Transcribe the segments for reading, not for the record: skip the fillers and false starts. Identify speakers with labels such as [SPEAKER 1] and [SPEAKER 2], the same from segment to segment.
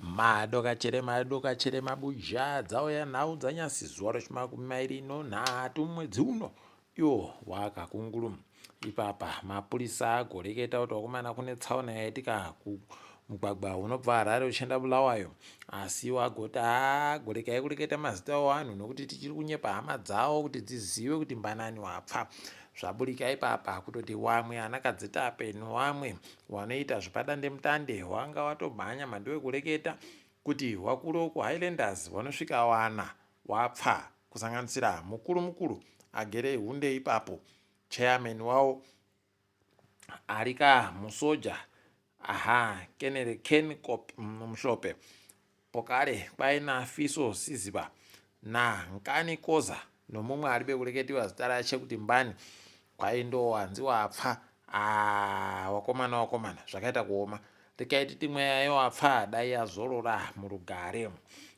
[SPEAKER 1] Madokachere madokachere mabuja dzauya nhau dzanyasi zuva rechimakumi mairi nonhatu mwedzi uno iwo wakakunguru. Ipapa mapurisa agoreketa kuti vakomana kune tsaona yaitika kumugwagwa unobva Harare uchienda Bulawayo asi wagoti haa gorekai kureketa mazita evanhu nokuti tichiri kunyepa hama dzawo kuti dzizive kuti mbanani wapfa. Zvaburika ipapa kutoti wamwe ana Kadzitape nowamwe wanoita zvepadandemutande wanga watomhanya mandiwekureketa kuti wakuru wekuHighlanders wanosvika wana wapfa kusanganisira mukuru mukuru agere hunde ipapo chairman wawo arika musoja aha kenere Ken Kop Mhlophe Pokare kwaina Fiso Siziba na Nkani Koza nomumwe aribe kureketiwa zita rache kuti mbani kwai ndowanzi wapfa ah wakomana wakomana zvakaita kuoma rekai titi mweya yowapfa dai yazorora murugare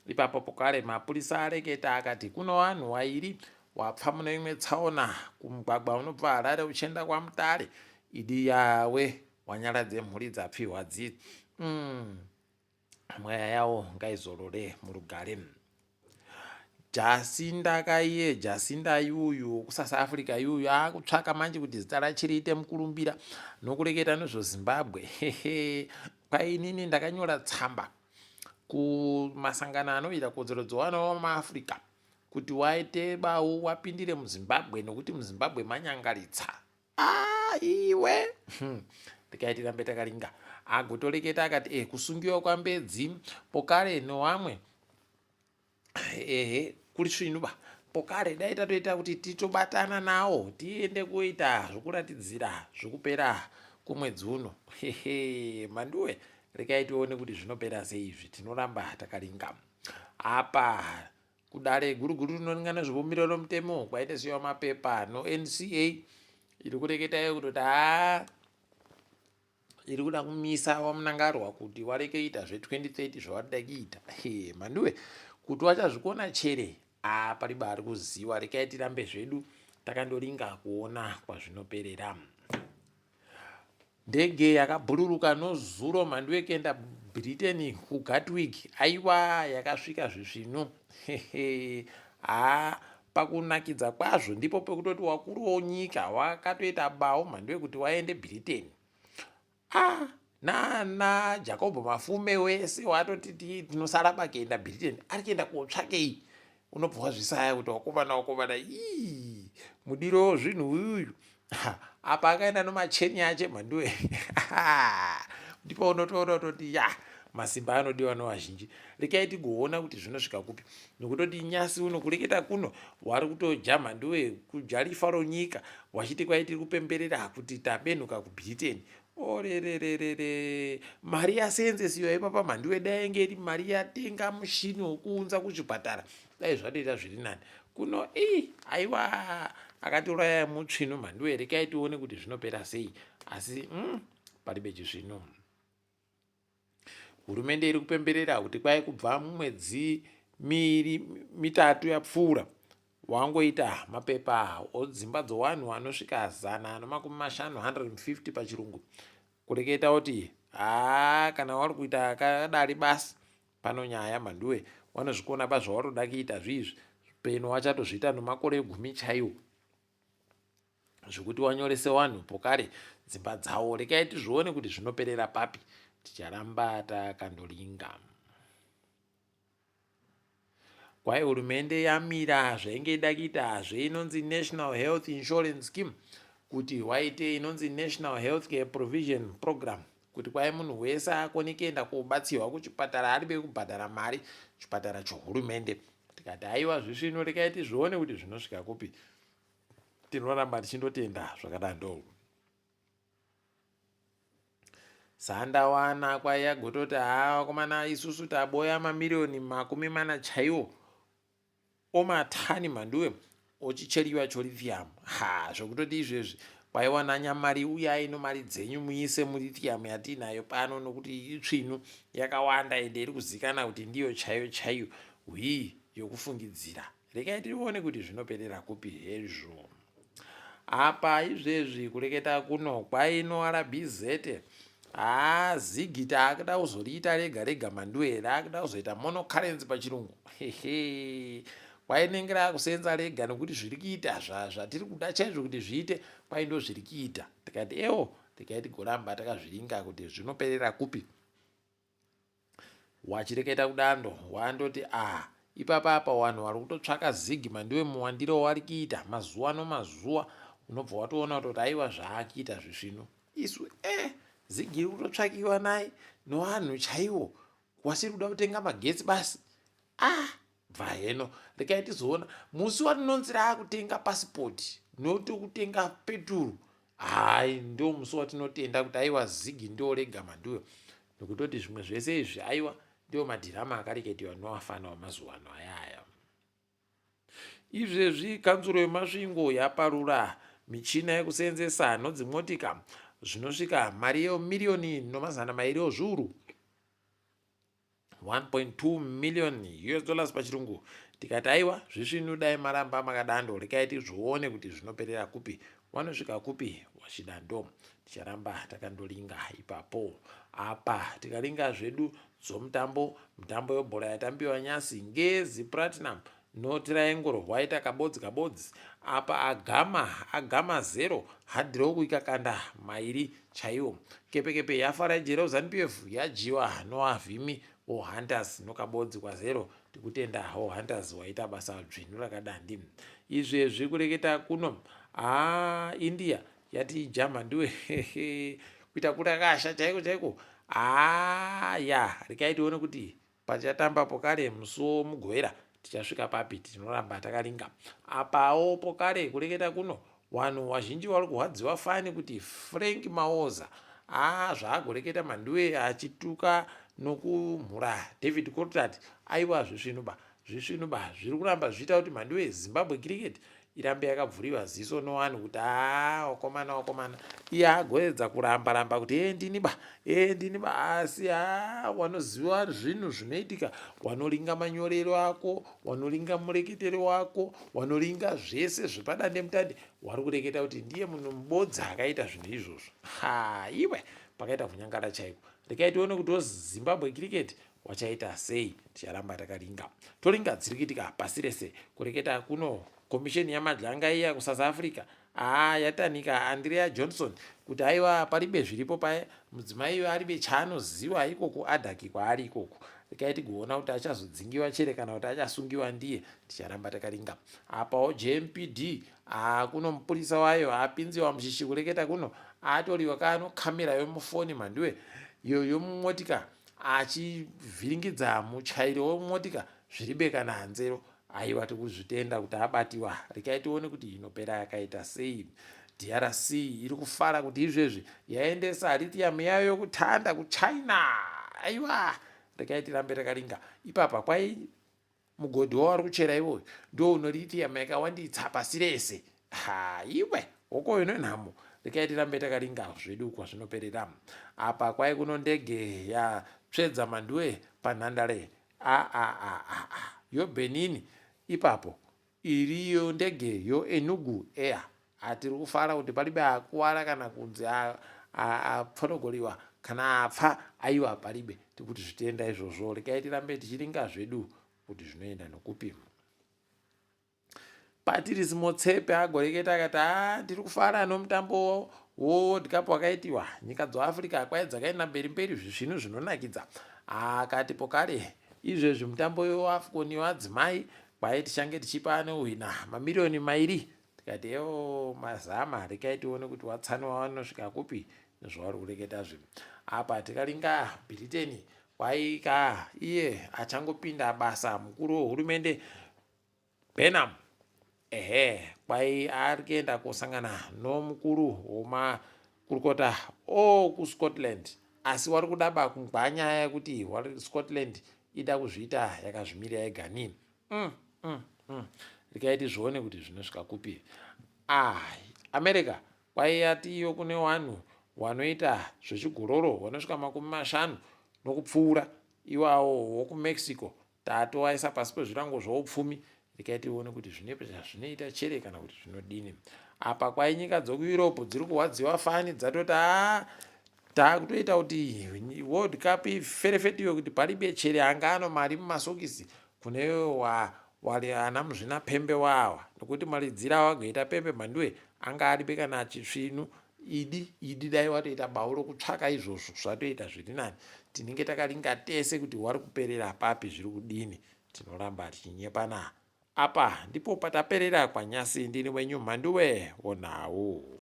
[SPEAKER 1] ipapo pokare mapurisa areketa akati kuno vanhu wairi wapfa mune imwe tsaona kumugwagwa unobva Harare uchienda kwaMutare idi yawe wanyaradze mhuri dzapfihwa dzi Mweya yawo ngaizorore murugare. Jacinda kaiye Jacinda yuyu kusouth Africa yuyu akutsvaka manje kuti zita rache riite mukurumbira nokureketa nezveZimbabwe. Hehe kwainini ndakanyora tsamba kumasangano anoita kodzero dzevana vemaAfrica kuti waite bawu wapindire muZimbabwe nokuti muZimbabwe manyangaritsa. Ah, iwe ndikaiti rambe takaringa agotoreketa akati eh, kusungiwa kwambedzi pokare nowamwe ehe kuri svinu ba pokare dai tatoita kuti titobatana nawo tiende kuita zvokuratidzira zvokupera kwomwedzi uno hehe manduwe rekai tione kuti zvinopera sei izvi tinoramba takaringa apa Kudare guru guru rinoringa nezvebumbiro romutemo kwaite siwa mapepa noNCA iri kureketa iyo kutoti haa iri kuda kumisa waMnangarwa kuti wareke kuita zve2030 zvawarida kuita. He manduwe kuti wachazvikona chere haa pariba ari kuziwa rekai tirambe zvedu takandoringa kuona kwazvinoperera. Ndege yakabhururuka nozuro mhandu yekuenda Britain kuGatwick aiwa yakasvika zvisvinu haa pakunakidza kwazvo ndipo pekutoti wakuru wonyika wakatoita bawo mhandu yekuti waende Britain ah nana Jacob Mafume wese watoti tinosara pakuenda Britain ari kuenda kotsvakei unobva wazvisaya kuti wakomana wakomana ii mudiro wezvinhu uyuyu apa akaenda nomacheni ache mhanduwe ndipo unotoona kutoti ya masimba anodiwa novazhinji rekai tigoona kuti zvinosvika kupi nokutoti nyasi uno kureketa kuno wari kutoja mhanduwe kuja rifa ronyika wachiti kwai tiri kupemberera kuti tabenhuka kubritain orerererere mari yaseenzesiwa ipapa mhanduwe dai yange iri mari yatenga mushini wokuunza kuchipatara dai zvatoita zviri nani kuno ii aiwa akatiuraya mutsvinu mhanduwe rekai tione kuti zvinopera sei asi paribe chisvinu hurumende iri kupemberera kuti kwai kubva mumwedzi miiri mitatu yapfuura wangoita mapepa odzimba dzowanhu anosvika 150 150 pachirungu kureketa kuti haa kana wari kuita akadari basi pano nyaya mhanduwe wanozvikona pazvawaroda kuita zviizvi peno wachatozviita nomakore gumi chaiwo zvekuti wanyorese wanhu pokare dzimba dzawo rekai tizvione kuti zvinoperera papi ticharamba takandoringa kwai hurumende yamira zvainge ida kuita zveinonzi National Health Insurance Scheme kuti waite inonzi National Health Care Provision Program kuti kwai munhu wese akone kuenda kobatsirwa kuchipatara aribe kubhadhara mari chipatara chohurumende tikati aiwa zvisvino rekai tizvione kuti zvinosvika kupi tinoramba tichindotenda zvakadando Sandawana kwaiya gototi haa vakomana isusu taboya mamiriyoni 40 chaiwo omatani mhanduwe ochicheriwa cholithium ha zvekutoti izvezvi kwaiwana nyamari uyai nomari dzenyu muise mulithium yatiinayo pano nokuti itsvinu yakawanda ende iri kuzikana kuti ndiyo chaiyo chaiyo hwii yokufungidzira Regai tione kuti zvinoperera kupi hezvo. Apa izvezvi kureketa kuno kwaino RBZ Haa zigi taakuda kuzoriita rega rega manduwe raakuda kuzoita monocurrency pachirungu. Hehe. Kwai rinenge raakusenza rega nekuti zviri kuita zvatiri kuda chaizvo kuti zviite kwai ndozviri kuita. Tikati ewo regai tigoramba takazviringa kuti zvinoperera kupi. Wachireketa kudando wandoti ah ipapa apa wanhu wari kutotsvaka zig mandiwe muwandiro wari kuita mazuva nomazuva unobva watoona kutoti aiwa zvaakuita zvisvinu isu eh zig iri kutotsvakiwa naye nowanhu chaiwo wasiri kuda kutenga magetsi basi ah Bva heno regai tizoona musi watinonzi raakutenga pasipoti noti kutenga peturu hai ndo musi watinotenda kuti aiwa zigi ndo rega manduyo nokutoti zvimwe zvese izvi aiwa ndiwo madhirama akareketiwa noafana wamazuva ano ayaya izvezvi kanzuro yemasvingo yaparura michina yekuseenzesa nodzimotika zvinosvika mari yemiriyoni nomazana mairi ozviuru 1.2 million us dollars pachirungu tikati aiwa zvisvinu dai maramba makadando rekai tizvione kuti zvinoperera kupi wanosvika kupi wachidando ticharamba takandolinga ipapo apa tikalinga zvedu dzomutambo mutambo yebhora yatambiwa nyasi ngezi platinum No triangle waita kabodzi kabodzi apa agama agama zero hadhiroku ikakanda mairi chaiwo kepekepe yafara jero zanupf yadyiwa noavhimi ohunters nokabodzi kwazero tikutenda ohunters waita basa dzvinu rakadandi izvezvi kureketa kuno haa india yati ijama ndiwe kuita kurakasha chaiko chaiko haa ya rekai tione kuti Pachatamba pokare musi woMugovera tichasvika papi tinoramba takaringa. Apawo pokare kureketa kuno wanhu wazhinji wari kuhwadziwa fani kuti Frank Mawoza aa zvaagoreketa Manduwe achituka nokumhura David Coltart aiwa zvisvinu ba zvisvinu ba zviri kuramba zvichiita kuti Manduwe Zimbabwe Cricket irambe yakabvuriwa ziso nowanhu kuti haa wakomana wakomana iye agoedza kuramba ramba kuti ee ndini ba ee ndini ba asi haa wanoziva zvinhu zvinoitika wanoringa manyorero ako wanoringa mureketero wako wanoringa zvese zvepadandemutande wari kureketa kuti ndiye munhu mubodzi akaita zvinhu izvozvo ha iwe pakaita kunyangara chaiko rekai tione kuti zimbabwe cricket Wachaita sei ticharamba takaringa. Toringa dziri kuitika pasi rese. Kureketa kuno komisheni yaMadlanga iya kuSouth Africa haa yatanika Andrea Johnson kuti aiwa paribe zviripo paye mudzimai iwe aribe chaanoziwa ikoko adhaki kwaari ikoko. Rekai tigoona kuti achazodzingiwa chere kana kuti achasungiwa ndiye ticharamba takaringa. Apawo JMPD haa kuno mupurisa wayo apinziwa mushishi kureketa kuno atoriwa kano kamera yomufoni mhanduwe yomumotika achivhiringidza mutyairi wemotika zviribe kana hanzero aiwa tikuzvitenda kuti abatiwa rekai tione kuti inopera yakaita sei drc iri kufara kuti izvezvi yaendesa lithium yayo yokutanda kuchina aiwa rekai tirambe takaringa ipapa kwai Mugodhi wavari kuchera iwoyu ndiwo une lithium yakawanditsa pasi rese. Ha, iwe hokoyo nenhamo. Rekai tirambe takaringa zvedu kwazvinoperera. Apa kwai kuno ndege yatsvedza Manduwe panhandare. A a a a a. Yo Benin ipapo iriyo ndege yo Enugu Air. Ha tiri kufara kuti palibe akuwara kana kunzi apfonogoriwa kana apfa aiwa palibe tikuti zvitenda izvozvo regai tirambe tichiringa zvedu kuti zvinoenda nokupi Patrice Motsepe agoreketa akati haa tiri kufara nomutambo weWorld Cup wakaitiwa nyika dzoAfrica kwai dzakaenda mberi mberi zvisvinu zvinonakidza akati pokare izvezvi mutambo weAfcon wadzimai kwai tichange tichipa anohwina mamiriyoni mairi Tikati ewo mazama rekai tione kuti watsani wawanosvika kupi nezvauri kureketa zve. Apa tikaringa Bhiriteni kwaika iye achangopinda basa mukuru wehurumende Benham ehe kwai ari kuenda kosangana nomukuru wemakurukota okuScotland asi wari kudaba kungwa nyaya yekuti Scotland ida kuzviita yakazvimirira yega ni mm, mm, mm. Regai tizvione kuti zvinosvika kupi. Ah, America kwaiyati iyo kune wanhu wanoita zvechigororo wanosvika 50 nokupfuura iwawo wokuMexico tatowaisa pasi pezvirango zvoupfumi. Regai tione kuti zvine zvazvinoita chere kana kuti zvinodini. Apa kwai nyika dzokuEurope dziri kuhwadziwa fani dzatoti haa ah, Takutoita kuti World Cup iferefetiwe kuti palibe chere anga ano mari mumasokisi kune wa wali ana muzvinapembe wawa, nokuti maridziro awagoita pembe mhanduwe anga aribe kana chisvinu. Idi idi, dai watoita bau rokutsvaka izvozvo, zvatoita zviri nani. Tinenge takaringa tese kuti wari kuperera papi, zviri kudini. Tinoramba tichinyepana. Apa ndipo pataperera kwanyasi. Ndini wenyu Mhanduwe wonhau.